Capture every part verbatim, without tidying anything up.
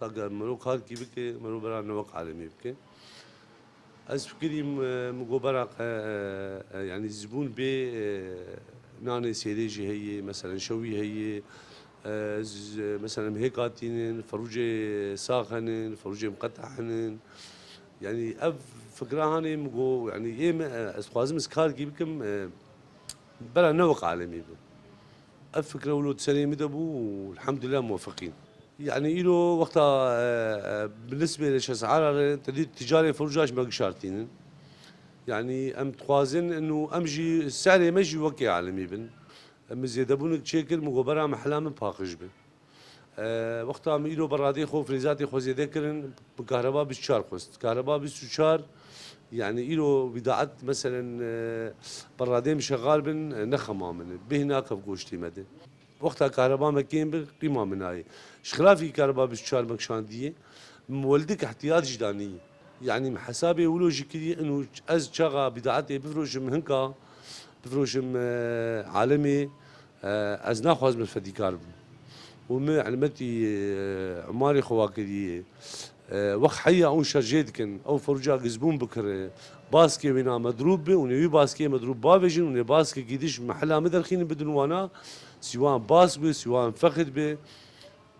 Wexta ge mero karkî bike, mero bera ne wek alemê bike. Ez fikirîm, e, min got bera qe, e, e, yanî zibûn bê, e, nanê sêrê jî heye, meselen şewî heye, e, z-, meselen hêka tînin, ferûcê sax henin, ferûcê miqeteh henin. Yanî ev fikra hanê min got, yanî ê me, e, ez dixwazim ez karkî bikim, e, bera ne wek alemê be. Ev fikre wilo di serê min de bû û elhamdulillah muwefeqîn. Yanî îro wexta, e, e, bi nisbê li şesara re tedî ticarê ferûca ji me gişartînin. Yanî em dixwazin û em jî serê me jî wekê alemî bin. Em zêdebûnik çêkir, min got bera mehela min paqij be. E, wexta min îro beradê xwe, frêzatê xwe zêde kirin, bi kahreba bîst û çar xwest. Kahreba bîst û çar, yanî îro bîdaet, meselen, e, beradê min şexal bin, e, nexema min e. Bêhna kev goştê me de. Wexta kahreba me kêm bi, qîma min nayê. Ji xilafî kahreba bîst û çar me kişandiye, min weldik ihtiyat jî danî. Yanî min hesabê wilo jî kiriye, inu ez çaxa bîdaetê bifroşim hinka, bifroşim, e, alemê, e, ez naxwazim ez fedîkar bim. Û min elmetî, e, emarê xwe wa kiriye. E, wext heya ew şer jê dikin, ew ferûca gizbûn bikire, baskê wêna medrûb be, û nê wî baskê medrûb bavêjin, û nê baskê gîdiş mehela min derxînin bidin wana, sîwan bask be, sîwan fexid be,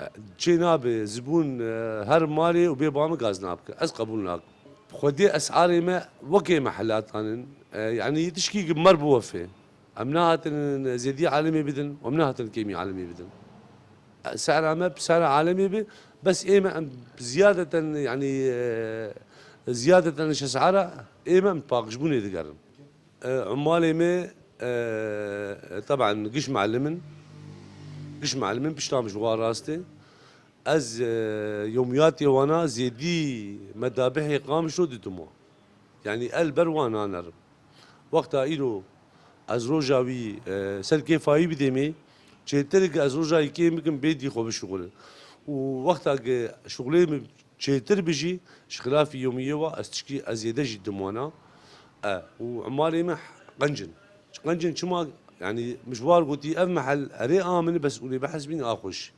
e, çê nabe, zibûn, e, her malê û bê ba min gaz nabike. Ez qebûl nakim. Xwedê esarê me wekê mehela tanin, e, yanî tişkî ki mer biwefe. Em nehatin zêdî alemê bidin, em nehatin kêmî alemê bidin. Sehra me bi sehra alemê bi, bes ê me em ziyadeten, yanî, e, ziyadeten şesara ê me em paqijbûnê digerin. E, Umalê me, e, teban giş melim in, giş melim in, pişta min ji wa rast e. Ez, e, yomiyatê wana zêdî medabihê Qamişlo didim wan. Yanî el ber wan nanerim. Wexta îro ez roja wî, e, ser kêfa wî bidêmê, çêtir ki ez roja wî kêm bikim bê dî xwe bişuxulin. Û wexta ki şuxulê min çêtir bi jî, ji xilafî yomiyê wa ez tişkî ez zêde jî didim wana. E, û emalê min qenc in. Qenc in çima, yanî min ji war gotî ev mehel erê a min e, bes hûn ê bihesibîn a xweş.